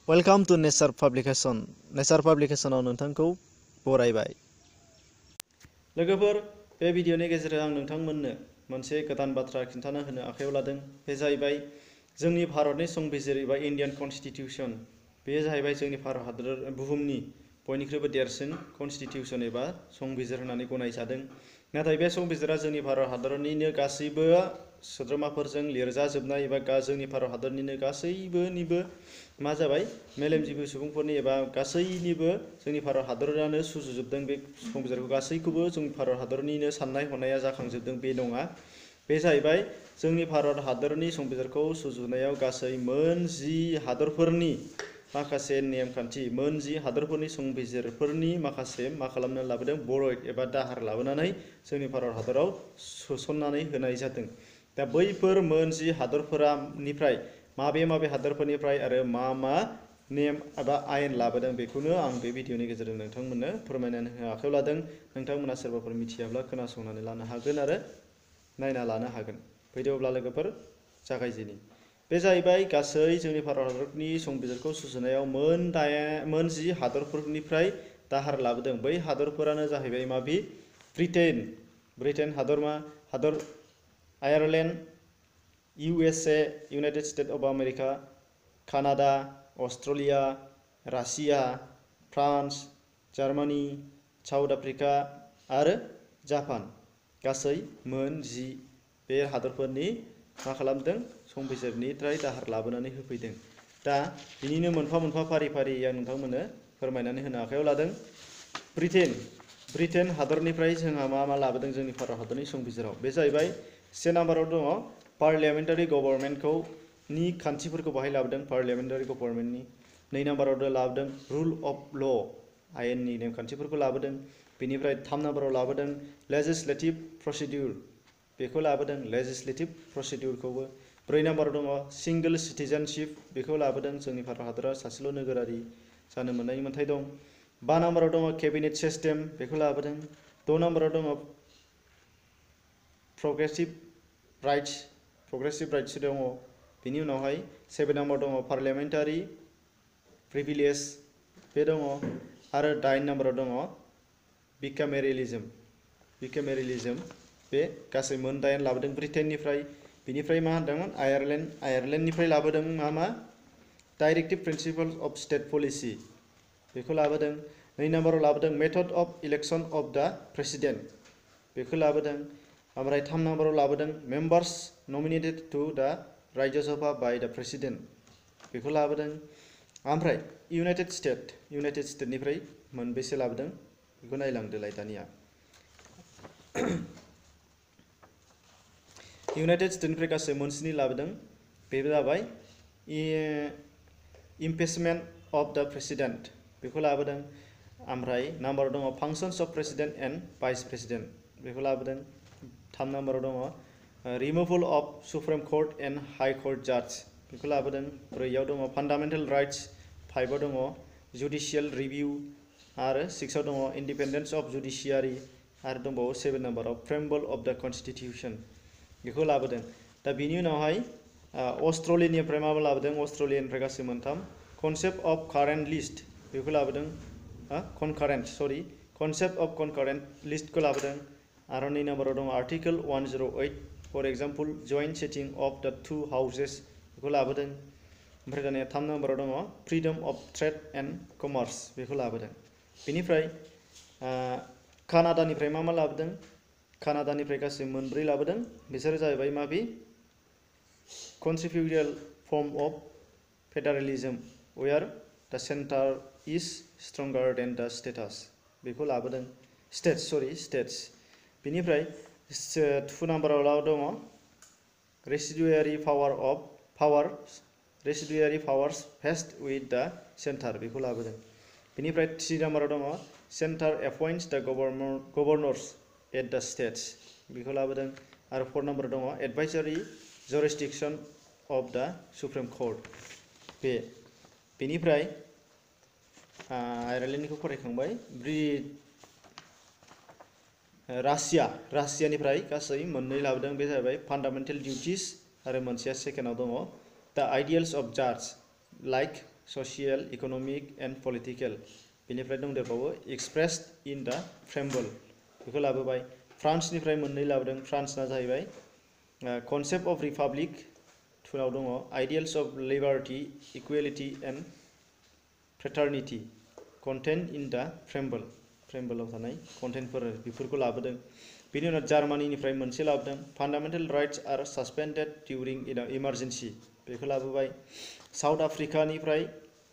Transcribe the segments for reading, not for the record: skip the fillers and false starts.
Welcome to nature publication. नेचार पाब्लिकेशनाव नोंथांखौ बरायबाय। लोगोफोर, बे भिडिअनि गेजेरजों आं नोंथांमोननो मोनसे गोदान बाथ्रा खिन्थानो होनो आखायाव लादों। बे जाहैबाय जोंनि भारतनि संबिजिर एबा इन्डियान कन्स्टिटिउसन। बे जाहैबाय जोंनि भारत हादर बुहुमनि बयनिख्रुइबो देरसिन कन्स्टिटिउसन एबा संबिजिर होननानै गनायजादों। नाथाय बे संबिजिरा जोंनि भारत हादरनिनो गासैबो सोद्रोमाफोरजों लिरजाजोबनाय एबा जोंनि भारत हादरनिनो गासैबोनिबो मा जाबाय मेलेमजिबि सुबुंफोरनि एबा गासैनिबो जोंनि भारत हादरानो सुजुजोबदों। बे संबिजिरखौ गासैखौबो जोंनि भारत हादरनिनो साननाय हनाया जाखांजोबदों बे नङा। बे जाहैबाय जोंनि भारत हादरनि संबिजिरखौ सुजुनायाव गासै मोन 10 हादरफोरनि माखासे नेमखान्थि, मोन 10 हादरफोरनि संबिजिरफोरनि माखासे मा खालामनानै लाबोदों बर'इड एबा दाहार लाबोनानै जोंनि भारत हादराव सोसननानै होनाय जादों। दा बैफोर मोन 10 हादरफोरनिफ्राय माबे हादरफोरनिफ्राय आरो मा नेम एबा आयेन लाबोदों बेखौनो आं बे भिडिअनि गेजेरजों नोंथांमोननो फोरमायनानै होनो आखायाव लादों। नोंथांमोना सोरबाफोर मिथियाब्ला खोनासंनानै लानो हागोन आरो नायना लानो हागोन। फैदो अब्ला लोगोफोर जागायजेनि। बे जाहैबाय गासै जोंनि भारत हादरनि संबिजिरखौ सुजुनायाव मोन 10 हादरफोरनिफ्राय दाहार लाबोदों। बै हादरफोरानो जाहैबाय माबि ब्रिटेन हादर, Ireland, USA, United States of America, Canada, Australia, Russia, France, Germany, South Africa आरो जापान। गासै मोन 10 बे हादरफोरनि मा खालामदों संबिजिरनिफ्राय दाहार लाबोनानै होफैदों। दा बिनिनो मोनफा फारि आं नोंथांमोननो फोरमायनानै होनो आखायाव लादों। ब्रिटेन हादरनिफ्राय जोंहा मा लाबोदों जोंनि भारत हादरनि संबिजिराव। बे जाहैबाय से नाम्बाराव दङ पार्लियामेन्टारि गभर्नमेन्टखौ नि खान्थिफोरखौ बाहाय लाबोदों पार्लियामेन्टारि गभर्नमेन्टनि। 2 नाम्बाराव लाबोदों रुल अफ ल आयेननि नेमखान्थिफोरखौ लाबोदों। बेनिफ्राय 3 नाम्बाराव लाबोदों लेजिस्लेटिभ प्रसिडिउर, बेखौ लाबोदों लेजिस्लेटिभ प्रसिडिउरखौबो। 4 नाम्बाराव दङ सिंगल सिटिजेनशिप, बेखौ लाबोदों। जोंनि भारत हादरा सासेल' नोगोरारि जानो मोननायनि मोन्थाय दं। 5 नाम्बाराव दङ केबिनेट सिस्टेम, बेखौ लाबोदों। 6 नाम्बाराव दङ प्रग्रेसिभ राइट्स दङ। बिनि उनावहाय 7 नाम्बाराव दङ पार्लियामेन्टारि प्रिभिलेज, बे दङ। आरो 8 नाम्बाराव दङ बिकामेरेलिज्म, बे गासै मोन 8 लाबोदों ब्रिटेननिफ्राय। बिनिफ्राय मा होनदोंमोन आयारलेण्डनिफ्राय लाबोदों मा डाइरेक्टिभ प्रिन्सिपल्स अफ स्टेट पलिसि, बेखौ लाबोदों। 2 नाम्बाराव लाबोदों मेथड अफ इलेक्शन अफ द प्रेसिडेन्ट, बेखौ लाबोदों। ओमफ्राय 3 नाम्बाराव लाबोदों मेम्बार्स नमिनेटेड टु द राज्य सभा बाय द प्रेसिडेन्ट, बेखौ लाबोदों। ओमफ्राय इउनाइटेड स्टेटनिफ्राय मोनबेसे लाबोदों बेखौ नायलांदोलाय दानिया। इउनाइटेड स्टेटनिफ्राय गासै मोन 7 लाबोदों। बेबो जाबाय इम्पिचमेन्ट अफ द प्रेसिडेन्ट, बेखौ लाबोदों। ओमफ्राय नाम्बाराव दङ functions of president and vice president, बेखौ लाबोदों। 3 नाम्बाराव दङ removal of supreme court and high court जाज, बेखौ लाबोदों। 4 दङ फान्डामेन्टेल राइट्स, 5 दङ जुडिशियेल रिभिउ, आरो 6 दङ इन्डिपेन्डेन्स अफ जुडिशियारि, आरो दंबावो 7 नाम्बाराव प्रेम्बल अफ द कन्स्टिटिउसन, बेखौ लाबोदों। दा बिनि उनावहाय अस्ट्रेलियानिफ्राय मा लाबोदों अस्ट्रेलियानिफ्राय गासै मोनथाम कनसेप्ट अफ कारेन्ट लिस्ट, बेखौ लाबोदों। कनसेप्ट अफ कनकारेन्ट लिस्टखौ लाबोदों। आरो 2 नाम्बाराव दङ article 108 for example joint sitting of the 2 houses, बेखौ लाबोदों। ओमफ्राय दानिया 3 नाम्बाराव दङ freedom of trade and commerce, बेखौ लाबोदों। बेनिफ्राय कानाडानिफ्राय मा लाबोदों कानाडानिफ्राय गासै मोन 4 लाबोदों। बिसोरो जाहैबाय कन्स्टिटिउसनेल फर्म अफ फेडारेलिज्म वेयर द सेन्टार इज स्ट्रंगार देन द स्टेट्स, बेखौ लाबोदों। स्टेट्स। बेनिफ्राय 2 नाम्बाराव दङ रेसिडुआरि पावार्स भेस्ट विथ द सेन्टार, बेखौ लाबोदों। बेनिफ्राय 3 नाम्बाराव दङ सेन्टार एपइन्ट्स द गभर्नर्स एट द स्टेट्स, बेखौ लाबोदों। आरो 4 नाम्बाराव दङ एडभाइजारि जुरिसडिक्सन अफ द सुप्रिम कर्ट, बेनिफ्राय आयारलेण्डनिखौ फरायखांबाय। रासियानिफ्राय गासै मोन 2 लाबोदों। बे जाहैबाय फान्डामेन्टेल डिउटिस, आरो मोनसेया सेकेन्डआव दङ द आइडियल्स अफ जाज, like social, economic and political. बेनिफ्राय दंदेरबावो एक्सप्रेस्ड इन द प्रेम्बल, बेखौ लाबोबाय। फ्रान्सनिफ्राय मोननै लाबोदों। फ्रान्सना जाहैबाय कनसेप्ट अफ रिपाब्लिक, टुनाव दङ ideals of liberty, equality and fraternity contained in the preamble, प्रेम्बलाव थानाय कन्टेन्टफोर बेफोरखौ लाबोदों। बेनि उनाव जार्मानिनिफ्राय मोनसे लाबोदों फान्डामेन्टेल राइट्स आर सासपेन्डेड डिउरिं इमारजेन्सि, बेखौ लाबोबाय। साउथ आफ्रिकानिफ्राय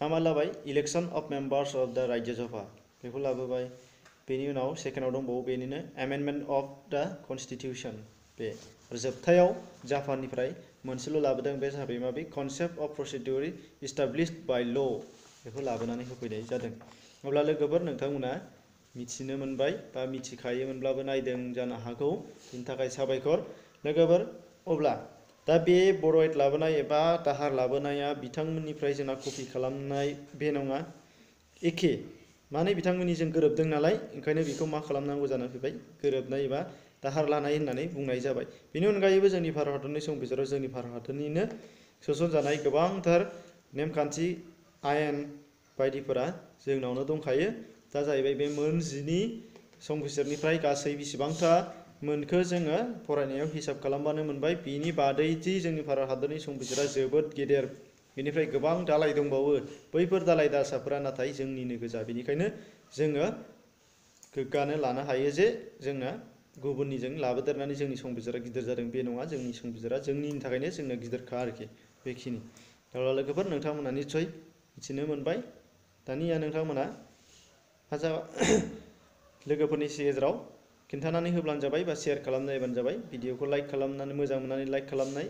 मा लाबाय इलेक्शन अफ मेम्बार्स अफ द राज्यसभा, बेखौ लाबोबाय। बेनि उनाव सेकेन्डआव दंबावो बेनिनो एमेन्डमेन्ट अफ द कनस्टिटिउसन, बे जोबथायाव जापाननिफ्राय मोनसेल' लाबोदों, बे जाबाय माबे कनसेप्ट अफ प्रसिडिउर इस्टाब्लिश्ड बाय ल, बेखौ लाबोनानै होफैनाय जादों। अब्ला लोगोफोर नोंथांमोना मिथिनो मोनबाय बा मिथिखायोमोनब्लाबो नायदों जानो हागौ, बिनि थाखाय साबायखर लोगोफोर। अब्ला दा बे बर' एड लाबोनाय एबा दाहार लाबोनाया बिथांमोननिफ्राय जोंना कपि खालामनाय बे नङा, एखे, माने बिथांमोननिजों गोरोबदों नालाय ओंखायनो बेखौ मा खालामनांगौ जाना फैबाय, गोरोबनाय एबा दाहार लानाय होननानै बुंनाय जाबाय। बेनि अनगायैबो जोंनि भारत हादरनि संबिजिराव जोंनि भारत हादरनिनो सोसनजानाय गोबांथार नेमखान्थि आयेन बायदिफोरा जोंनावनो दंखायो। दा जाहैबाय बे मोन 10 संबिजिरनिफ्राय गासै बेसेबांथा मोनखो जोङो फरायनायाव हिसाब खालामबानो मोनबाय। बिनि बादैदि जोंनि भारत हादरनि संबिजिरा जोबोद गेदेर, बेनिफ्राय गोबां दालाय दंबावो, बैफोर दालाय दासाफोरा नाथाय जोंनिनो गोजा। बेनिखायनो जोङो गोग्गानो लानो हायो जे जोंना गुबुननिजों लाबोदेरनानै जोंनि संबिजिरा गिदिर जादों, बे नङा, जोंनि संबिजिरा जोंनि थाखायनो जोंना गिदिरखा आरोखि बेखिनि। अब्ला लोगोफोर नोंथांमोना निस्सय मिथिनो मोनबाय। दानिया नोंथांमोना लोगोफोरनि गेजेराव खिन्थानानै होब्लानो जाबाय बा शेयार खालामना होबानो जाबाय। भिडिअखौ लाइक खालामनानै मोजां मोननानै लाइक खालामनाय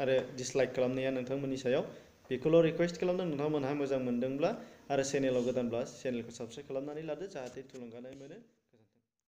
आरो डिसलाइक खालामनाया नोंथांमोननि सायाव, बेखौल' रिकुवेस्ट खालामदों। नोंथांमोनहा मोजां मोनदोंब्ला आरो चेनेलाव गोदानब्ला चेनेलखौ साबस्क्राइब खालामनानै लादो, जाहाथे थुलुंगानाय मोनो।